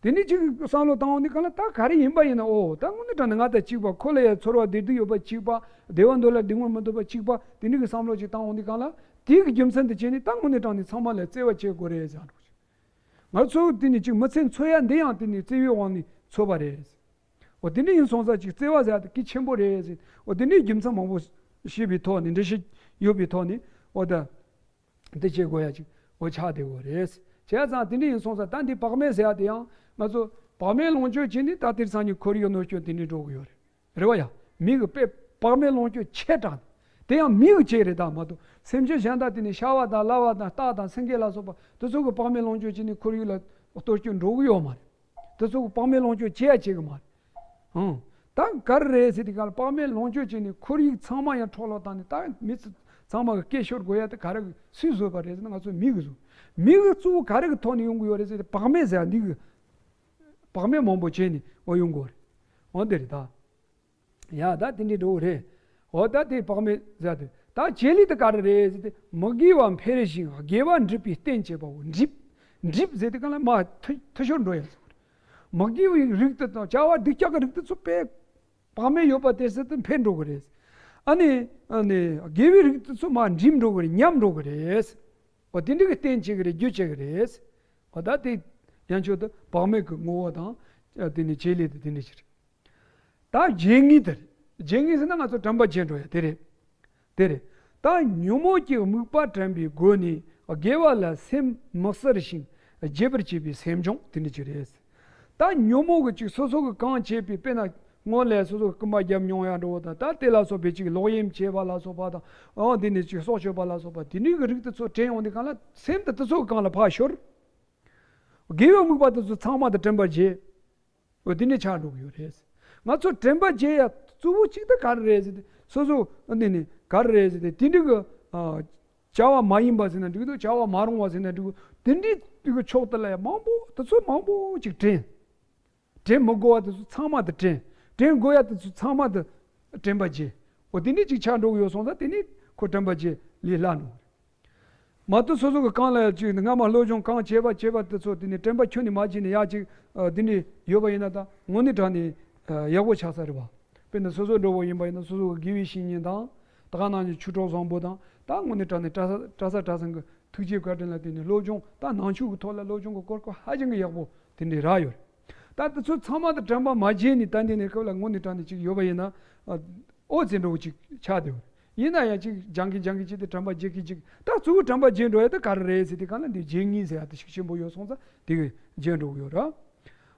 དེ་ནས་ཅིག་བསམ་བློ་བཏང་འོང་དུས་གང་ལ་ད་ག་རེ་ཡིན་པ་ཡིན་ན་ཨོ་ད་དངོས་གནས་དྲང་གནས་ང་དང་གཅིག་པ་ཁོ་ལ་ཡ་ཚོར་བ་བདེ་སྡུག་ཡོད་པ་གཅིག་པ་བདེ་བ་འདོད་ལ་སྡུག་བསྔལ་མི་འདོད་པ་གཅིག་པ་དེ་འདྲ་གི་བསམ་བློ་ཅིག་བཏང་འོང་དུས་གང་ལ་དེ་གི་རྒྱུ་མཚན་དེ་བྱས་ནས་ད་དངོས་གནས་དྲང་གནས་ཚང་མ་ལ་བརྩེ་བ་བྱེད་དགོས་རེད་ཟེར་འགྲོ། ང་ཚོ་དེ་ནི་ཅིག་མི་ཚེ་འཚོ་ཡ་འདི་ཡང་དེ་ནི་བརྩེ་བའི་དབང་ནས་འཚོ་བ་རེད། འོ་དེ་འདྲ་ཡིན་སོང་ཙང་ཅིག་བརྩེ་བ་ཟེར་ཡ་དེ་གལ་ཆེན་པོ་རེད་ཟེར། འོ་དེ་འདྲའི་རྒྱུ་མཚན་མང་པོ་ཤེས་པའི་ཐོག་ནས་འགྲེལ་བཤད་ཡོད་པའི་ཐོག་ནས་འོ་ད་འདི་བྱེད་དགོས་ཡ་ཅིག་འོ་ཆགས་བསྡད་དགོས་རེད། བྱས་ཙང་དེ་འདྲ་ཡིན་སོང་ཙང་ད་འདི་བག་མེད་ཟེར་ཡ་དེ་ཡང་ང་ཚོ་བག་མེད་ལོངས་སྤྱོད་བྱས་ནས་ད་དེང་སང་ཉིན་ཁོར་ཡུག་གནོད་སྐྱོན་དེ་འདྲ་འགྲོ་གི་ཡོད་རེད། རེད་བ་ཡ། མི་གི་དཔེ་བག་མེད་ལོངས་སྤྱོད་ཆེ་དྲགས། དེ་ཡང་མི་གི་ཆེད་རེད་ད་མ་གཏོགས་སེམས་ཅན་གཞན་དག་དེ་ནི་ཤ་བ་དང་གླ་བ་དང་སྟག་དང་སེང་གེ་ལ་སོགས་པ་དེ་ཚོ་གི་བག་མེད་ལོངས་སྤྱོད་བྱས་ནས་ཁོར་ཡུག་ལ་གཏོར་སྐྱོན་འགྲོ་གི་ཡོད་མ་རེད། དེ་ཚོ་གི་བག་མེད་ལོངས་སྤྱོད་བྱེད་ཡ་བྱེད་གི་མ་རེད། ཧང་། ད་ག་རེ་རེད་ཟེར་དུས་ག་ལ་བག་མེད་ལོངས་སྤྱོད་བྱས་ནས་ཁོར་ཡུག་ཚང་མ་ཡང་འཕྲོ་བརླག་བཏང་ནས་ད་མི་ཚོ་ཚང་མ་གི་སྐད་ཤོར་དགོས་ཡ་དེ་ག་རེ་གི་སུས་བཟོས་པ་རེད་ཟེར་ན་ང་ཚོ་མི་གི་བཟོས། མི་གི་གཙོ་བོ་ག་རེ་གི་ཐོག་ནས་ཡོང་གི་ཡོད་རེད་ཟེར་ཏེ་བག་མེད་ཟེར་ཡ་འདི་གི་བག་མེད་མང་པོ་བྱས་ནས་འོ་ཡོང་དགོས་རེད། འོ་འདི་རེད་ད། ཡ་ད་དེ་འདྲའི་འགྲོ་གི་རེད། འོ་ད་དེ་བག་མེད་ཟེར་དུས་ད་བྱེད་ལས་དེ་ག་རེ་རེད་ཟེར་ཏེ་མི་དགེ་བ་འཕེལ་ཞིང་དགེ་བ་འགྲིབ་པའི་རྟེན་བྱེད་པའོ། འགྲིབ། འགྲིབ་ཟེར་དུས་གང་ལ་མ་འཐུ་འཐུ་ཤོར་འགྲོ་ཡ་ཟེར་བ་རེད། མི་དགེ་བའི་རིགས་དེ་དང་བྱ་བ་སྡུག་ཅག་གི་རིགས་དེ་ཚོ་དཔེ་བག་མེད་ཡོད་པ་དེ་ཟེར་དུ་འཕེལ་འགྲོ་གི་རེད། ཨ་ནི་ཨ་ནི་དགེ་བའི་རིགས་དེ་ཚོ་མ་འགྲིབ་འགྲོ་གི་རེད། ཉམས་འགྲོ་གི་རེད། འོ་དེ་འདྲ་གི་རྟེན་བྱེད་གི་རེད། རྒྱུ་བྱེད་གི་རེད། འོ་ད་དེ་ཡང་ཆོས་དེ་བག་མེད་ཀྱི་ངོ་བོ་དང་། ཨ་དེ་ནི་བྱེད་ལས་དེ་དེ་འདྲ་ཞིག་རེད། ད་བརྗེད་ངེས་དེ་རེད། བརྗེད་ངེས་ཟེར་ན་ང་ཚོ་དྲན་པ་བརྗེད་འགྲོ་ཡ་དེ་རེད། དེ་རེད། ད་ཉོན་མོངས་ཀྱི་དམིགས་པ་དྲན་པའི་སྒོ་ནས་དགེ་བ་ལ་སེམས་མི་གསལ་ཞིང་བརྗེད་པར་བྱེད་པའི་སེམས་སྦྱོང་དེ་འདྲ་ཅིག་རེད། ད་ཉོན་མོངས་ཀྱི་ཅིག་སོ་སོ་གི་གང་བྱས་པའི་དཔེར་ན་སྔོན་ལ་སོ་སོ་གི་རྐུན་མ་བརྒྱབ་མྱོང་ཡ་འགྲོ་བ་དང་ད་དེ་ལ་སོགས་པའི་ཅིག་ལོག་གཡེམ་བྱས་པ་ལ་སོགས་པ་དང་འོ་དེ་ནས་ཅིག་སྲོག་གཅོད་པ་ལ་སོགས་པ་དེ་འདྲའི་གི་རིགས་དེ་ཚོ་དྲན་ཡོང་དུས་གང་ལ་སེམས་དེ་དེ་ཚོ་གི་གང་ལ་ཕར་ཤོར། དགེ་བའི་དམིགས་པ་དེ་ཚོ་ཚང་མ་དང་དྲན་པ་བརྗེད། འོ་དེ་འདྲ་ཆགས་འགྲོ་གི་ཡོད་རེད། ང་ཚོ་དྲན་པ་བརྗེད་ཡ་གཙོ་བོ་གཅིག་དེ་ག་རེ་རེད་ཟེར་ཏེ། སོ་སོ་འདི་ནི་ག་རེ་རེད་ཟེར་ཏེ། དེ་འདྲ་གི་ཨ་བྱ་བ་མ་ཡིན་པ་ཟེར་ན་འགྲིག་འདུག་བྱ་བ་མ་རུང་བ་ཟེར་ན་འགྲིག་འདུག་དེ་འདྲའི་གི་ཕྱོགས་དེ་ལ་ཡ་མང་པོ་དེ་ཚོ་མང་པོ་ཅིག་དྲན། དྲན་མི་དགོས་པ་དེ་ཚོ་ཚང་མ་དེ་དྲན། དྲན་དགོས་ཡ་དེ་ཚོ་ཚང་མ་དེ་དྲན་པ་བརྗེད། འོ་དེ་འདྲ་ཅིག་ཆགས་འགྲོ་གི་ཡོད་སོང་ཙང་དེ་ནི་ཁོ་དྲན་པ་བརྗེད་ལས་སླ་འགྲོ་གི་རེད། མ་གཏོགས་སོ་སོ་གི་གང་ལ་ཡ་ཅིག་སྔ་མ་སློབ་སྦྱོང་གང་བྱས་པ་བྱས་པ་དེ་ཚོ་དེ་ནི་དྲན་པ་ཁྱོན་ནས་མ་བརྗེད་ནས་ཡ་ཅིག་ཨ་དེ་འདྲ་ཡོད་པ་ཡིན་ན་ད་དངོས་གནས་དྲང་ནས་ཨ་ཡག་པོ་ཆགས་ས་རེད་བ། དཔེར་ན་སོ་སོ་འདྲ་བོ་ཡིན་པ་ཡིན་ན་སོ་སོ་གི་དགེ་བའི་བཤེས་གཉེན་དང་། ད་ག་ནང་བཞིན་ཆོས་གྲོགས་བཟང་པོ་དང་། ད་དངོས་གནས་དྲང་ནས་གྲྭ་ས་གྲྭ་ས་གྲྭ་ཚང་གི་ཐུགས་རྗེ་བཀའ་དྲིན་ལ་བརྟེན་ནས་སློབ་སྦྱོང་ད་ནང་ཆོས་ཀྱི་ཐོག་ལ་སློབ་སྦྱོང་གི་གོ་སྐབས་ཧ་ཅང་གི་ཡག་པོ་དེ་འདྲ་རག་ཡོད་རེད། ད་དེ་ཚོ་ཚང་མ་དང་དྲན་པ་མ་བརྗེད་ནས་ད་འདི་ནས་སྐབས་ལ་དངོས་གནས་དྲང་ནས་ཅིག་ཡོད་པ་ཡིན་ན། ཨོ་ཙེ་འདྲ་བོ་ཅིག་ཆགས་བསྡད་ཡོད་རེད། ཡིན་ན་ཡང་ཅིག་སྦྱང་གི་སྦྱང་གི་ཅིག་དེ་དྲན་པ་བརྗེད་གི་ཅིག་ད་གཙོ་བོ་དྲན་པ་བརྗེད་འགྲོ་ཡ་ད་ག་རེ་རེད་ཟེར་དེ་ག་ལ་འདི་བརྗེད་ངེས་ཟེར་ཡ་དེ་ཤུགས་ཆེན་པོ་ཡོད་སོང་ཙང་དེ་གི་བརྗེད་འགྲོ་གི་ཡོད་རེད།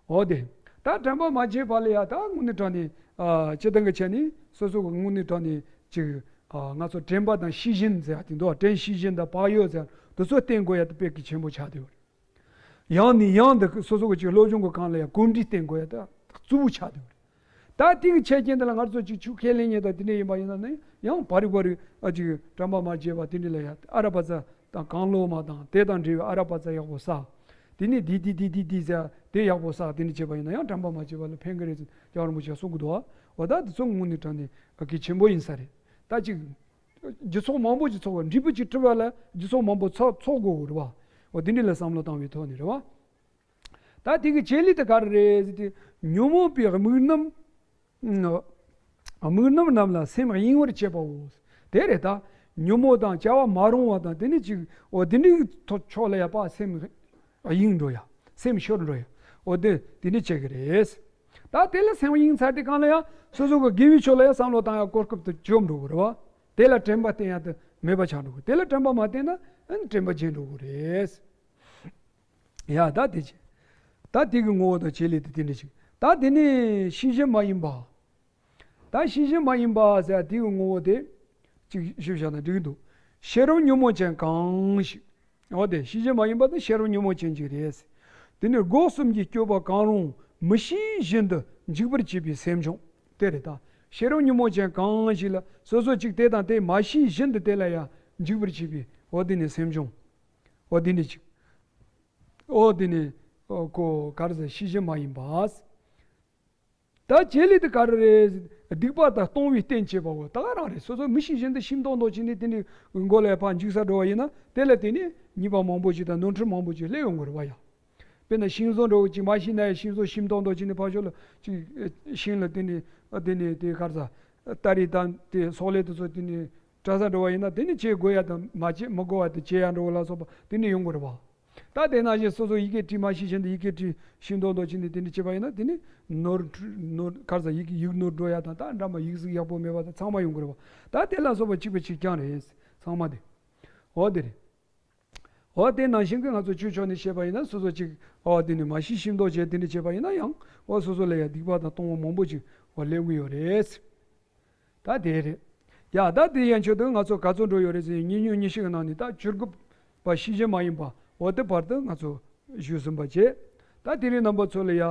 འོ་དེ། ད་དྲན་པ་མ་བརྗེད་བར་ལ་ཡ་ད་དངོས་གནས་དྲང་ནས་ཨ་སྤྱིར་བཏང་གི་ཆ་ནས་སོ་སོ་གི་དངོས་གནས་དྲང་ནས་ཅིག་ཨ་ང་ཚོ་དྲན་པ་དང་ཤེས་བཞིན་ཟེར་ཡ་དེ་འདུག་དྲན་ཤེས་བཞིན་དང་བག་ཡོད་ཟེར་ཡ་དེ་ཚོ་བསྟེན་དགོས་ཡ་དེ་དཔེ་གལ་ཆེན་པོ་ཆགས་བསྡད་ཡོད་རེད། ཡང་ནས་ཡང་དུ་སོ་སོ་གི་ཅིག་སློབ་སྦྱོང་གི་སྒང་ལ་ཡང་གོམས་འདྲིས་བསྟེན་དགོས་ཡ་ད་གཙོ་བོ་ཆགས་བསྡད་ཡོད་རེད། ད་དེ་གི་ཆ་རྐྱེན་དེ་ལ་ང་ཚོ་ཅིག་ཆོས་ཁས་ལེན་མཁན་དང་དེ་འདྲ་ཡིན་པ་ཡིན་ན་ནི་ཡང་བར་རིག་བར་རིག་ཨ་ཅིག་དྲན་པ་མ་བརྗེད་པ་དེ་འདྲ་ལ་ཡ་ཨ་ར་པ་ཙ་དང་གང་བློ་མ་དང་དེ་དང་འབྲེལ་བའི་ཨ་ར་པ་ཙ་ཡག་པོ་བསགས། དེ་ནས་འདི་འདི་འདི་འདི་འདི་ཟེར་དེ་ཡག་པོ་བསགས་དེ་འདྲ་བྱས་པ་ཡིན་ན་ཡང་དྲན་པ་མ་བརྗེད་པ་ལ་ཕན་གི་རེད་ཟེར་རྒྱལ་བ་རིན་པོ་ཆེས་གསུང་གི་འདུག་བ། འོ་ད་དེ་ཚོ་དངོས་གནས་དྲང་ནས་གལ་ཆེན་པོ་ཡིན་ས་རེད། ད་ཅིག་རྒྱུ་ཚོགས་མང་པོ་ཅིག་ཚོགས་པ། འབྲས་བུ་ཅིག་སྒྲུབ་པ་ལ་རྒྱུ་ཚོགས་མང་པོ་ཚོགས་ཚོགས་དགོས་རེད་བ། འོ་དེ་འདྲ་ལ་བསམ་བློ་བཏང་བའི་ཐོག་ནས་རེད་བ། ད་དེ་གི་བྱེད་ལས་དེ་ག་རེ་རེད་ཟེར་དུས་ཉོན་མོངས་པའི་དམིགས་རྣམ། དམིགས་རྣམ་རྣམས་ལ་སེམས་གཡེང་བར་བྱེད་པའོ། དེ་རེད་ད། ཉོན་མོངས་དང་བྱ་བ་མ་རུང་བ་དང་དེ་ནི་ཅིག་འོ་དེ་འདྲའི་ཐོག་ཕྱོགས་ལ་ཡ་ཕར་སེམས་གཡེང་འགྲོ་ཡ། སེམས་ཤོར་འགྲོ་ཡ། འོ་དེ་དེ་འདྲ་བྱེད་ཀྱི་རེད། ད་དེ་ལ་སེམས་གཡེང་ཚར་དུས་གང་ལ་ཡང་སོ་སོ་གི་དགེ་བའི་ཕྱོགས་ལ་ཡང་བསམ་བློ་བཏང་ཡ་གོ་སྐབས་དེ་བཅོམ་འགྲོ་གི་རེད་བ། དེ་ལ་དྲན་པ་བསྟེན་ཡ་དེ་མེད་པ་ཆགས་འགྲོ་གི། དེ་ལ་དྲན་པ་མ་བསྟེན་ན་ཨ་ནི་དྲན་པ་བརྗེད་འགྲོ་གི་རེད། ཡ་ད་དེ་བྱེད། ད་དེ་གི་ངོ་བོ་དང་བྱེད་ལས་དེ་དེ་འདྲ་ཞིག་ད་དེ་ནས་ཤེས་བཞིན་མ་ཡིན་པ། ད་ཤེས་བཞིན་མ་ཡིན་པ་ཟེར་དེ་གི་ངོ་བོ་དེ་ཅིག་ཞུས་བཞག་ན་འགྲིག་གི་འདུག་ཤེས་རབ་ཉོན་མོངས་ཅན་གང་ཞིག་འོ་དེ་ཤེས་བཞིན་མ་ཡིན་པ་དེ་ཤེས་རབ་ཉོན་མོངས་ཅན་ཅིག་རེད། དེ་ནས་སྒོ་གསུམ་གྱི་སྤྱོད་པ་གང་རུང་མི་ཤེས་བཞིན་དུ་འཇུག་པར་བྱེད་པའི་སེམས་བྱུང་། དེ་རེད་ད། ཤེས་རབ་ཉོན་མོངས་ཅན་གང་ཞིག་ལ་སོ་སོ་ཅིག་དེ་དང་དེ་མ་ཤེས་བཞིན་དུ་དེ་ལ་ཡང་འཇུག་པར་བྱེད་པའི་འོ་དེ་ནི་སེམས་བྱུང་། འོ་དེ་ནི་ཅིག་འོ་དེ་ནི་ཨོ་ཁོ་ག་རེ་ཟེར་ཤེས་བཞིན་མ་ཡིན་པ། ད་བྱེད་ལས་དེ་ག་རེ་རེད། སྡིག་པ་དང་གཏོང་བའི་རྟེན་བྱེད་པའོ། ད་ག་རང་རེད། སོ་སོ་མི་ཤེས་བཞིན་དུ་ཤིང་ཏོག་ཏོག་ཅིག་ནི་དེ་ནི་མགོ་ལ་ཕར་འཇིགས་ས་འགྲོ་བ་ཡིན་ན་དེ་ལ་དེ་ནི་ཉེས་པ་མང་པོ་ཅིག་དང་ནོར་འཁྲུལ་མང་པོ་ཅིག་སླེབས་ཡོང་གི་རེད་བ་ཡ། དཔེར་ན་ཤིང་བཟོ་འགྲོ་བ་ཅིག་མ་ཤེས་ན་ཡ་ཤིང་བཟོ་ཤིང་ཏོག་ཏོག་ཅིག་ནི་ཕར་ཕྱོགས་ལ་ཅིག་ཤིང་ལ་དེ་ནི་དེ་ནི་དེ་ག་རེ་ཟ་སྟ་རེ་དང་དེ་སོག་ལེ་དེ་ཚོ་དེ་ནི་བཀྲ་ས་འགྲོ་བ་ཡིན་ན་དེ་ནི་བྱེད་དགོས་ཡ་དང་མ་བྱེད་མི་དགོས་པ་དེ་བྱེད་ཡ་འགྲོ་བ་ལ་སོགས་པ་དེ་ནི་ཡོང་གི་རེད་བ། ད་དེ་ནང་བཞིན་སོ་སོ་ཡི་གེ་བྲིས་མ་ཤེས་བཞིན་དུ་ཡི་གེ་བྲིས་ཤིང་ཏོག་ཏོག་ཅིག་ནི་དེ་འདྲ་བྱས་པ་ཡིན་ན་དེ་ནི་ནོར་འཁྲུལ་ནོར་ག་རེ་ཟ་ཡི་གེ་ཡིག་ནོར་འགྲོ་ཡ་དང་ད་འདྲ་མ་ཡིག་གཟུགས་ཡག་པོ་མེད་པ་དང་ཚང་མ་ཡོང་གི་རེད་བ། ད་དེ་ལ་སོགས་པ་གཅིག་པ་གཅིག་རྐྱང་རེད་ཚང་མ་དེ། འོ་དེ་རེད། འོ་དེ་ནང་བཞིན་གྱི་ང་ཚོ་ཆོས་ཕྱོགས་ནས་བཤད་པ་ཡིན་ན་སོ་སོ་གཅིག་འོ་དེ་ནི་མ་ཤེས་ཤིང་ཏོག་བྱས་དེ་འདྲ་བྱས་པ་ཡིན་ན་ཡང་འོ་སོ་སོ་ལ་ཡ་སྡིག་པ་དང་གཏོང་བ་མང་པོ་ཅིག་འོ་སླེབས་ཀྱི་ཡོད་རེད། ད་དེ་རེད། ཡ་ད་དེ་ཡན་ཆོད་དུ་ང་ཚོ་ག་ཚོད་འགྲོ་ཡོད་རེད་ཟེར་ན་ཉིན་ཉུང་ཉི་ཤུ་གི་ནང་ནས་ད་བཅུ་དགུ་པ་ཤེས་བཞིན་མ་ཡིན་པ་འོ་དེ་བར་དུ་ང་ཚོ་ཞུས་ཟིན་པ་བྱས། ད་དེ་རིང་རྣམ་པ་ཚོ་ལ་ཡ་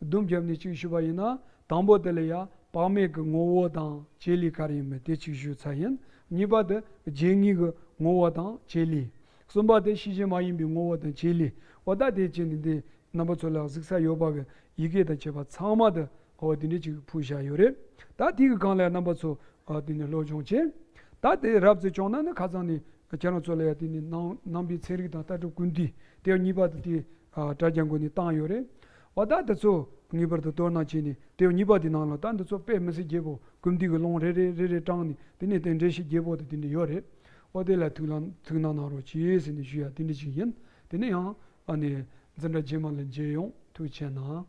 སྡོམ་བརྒྱབ་ནས་གཅིག་ཞུས་པ་ཡིན་ན་དང་པོ་དེ་ལ་ཡ་བག་མེད་ཀྱི་ངོ་བོ་དང་བྱེད་ལས་ག་རེ་ཡིན་མིན་དེ་གཅིག་ཞུས་ཚར་ཡིན། གཉིས་པ་དེ་བརྗེད་ངེས་ཀྱི་ངོ་བོ་དང་བྱེད་ལས། གསུམ་པ་དེ་ཤེས་བཞིན་མ་ཡིན་པའི་ངོ་བོ་དང་བྱེད་ལས། འོ་ད་དེ་བྱས་ནས་འདི་རྣམ་པ་ཚོ་ལ་གཟིགས་ས་ཡོད་པ་གི་ཡི་གེ་དང་བཅས་པ་ཚང་མ་དུ་འོ་དེ་འདྲ་ཅིག་ཕུལ་བཞག་ཡོད་རེད། ད་དེ་གི་སྒང་ལ་རྣམ་པ་ཚོ་འོ་དེ་ནས་སློབ་སྦྱོང་བྱེད། ད་དེ་རབ་ཙམ་བྱུང་ན་ནི་ཁ་སང་ནས་ཁྱེད་རང་ཚོ་ལ་ཡ་དེ་ནས་ནང་ནང་པའི་ཚན་རིག་དང་ལྟ་གྲུབ་ཀུན་བཏུས་དེ་གཉིས་པ་དེ་དེ་དྲ་རྒྱ་འགོ་ནས་བཏང་ཡོད་རེད། འོ་ད་དེ་ཚོ་ངེས་པར་དུ་དོ་སྣང་བྱས་ནས་དེ་གཉིས་པ་དེ་ནང་ལ་ད་འདི་ཚོ་དཔེ་མི་སྲིད་རྒྱས་པོ་ཀུན་བཏུས་ཀྱི་ལུང་རེ་རེ་རེ་རེ་དྲངས་ནས་དེ་ནས་དེ་འགྲེལ་བཤད་རྒྱས་པོ་དེ་དེ་འདྲ་ཡོད་རེད། འོ་དེ་ལ་ཐུགས་སྣང་ཐུགས་སྣང་གནང་རོགས་གྱིས་ཟེར་ནས་ཞུ་ཡ་དེ་འདྲ་ཞིག་ཡིན། དེ་ནས་ཡང་ཨ་ནི་འཛིན་གྲྭ་རྗེས་མ་ལ་མཇལ་ཡོང་། ཐུགས་རྗེ་གནང་།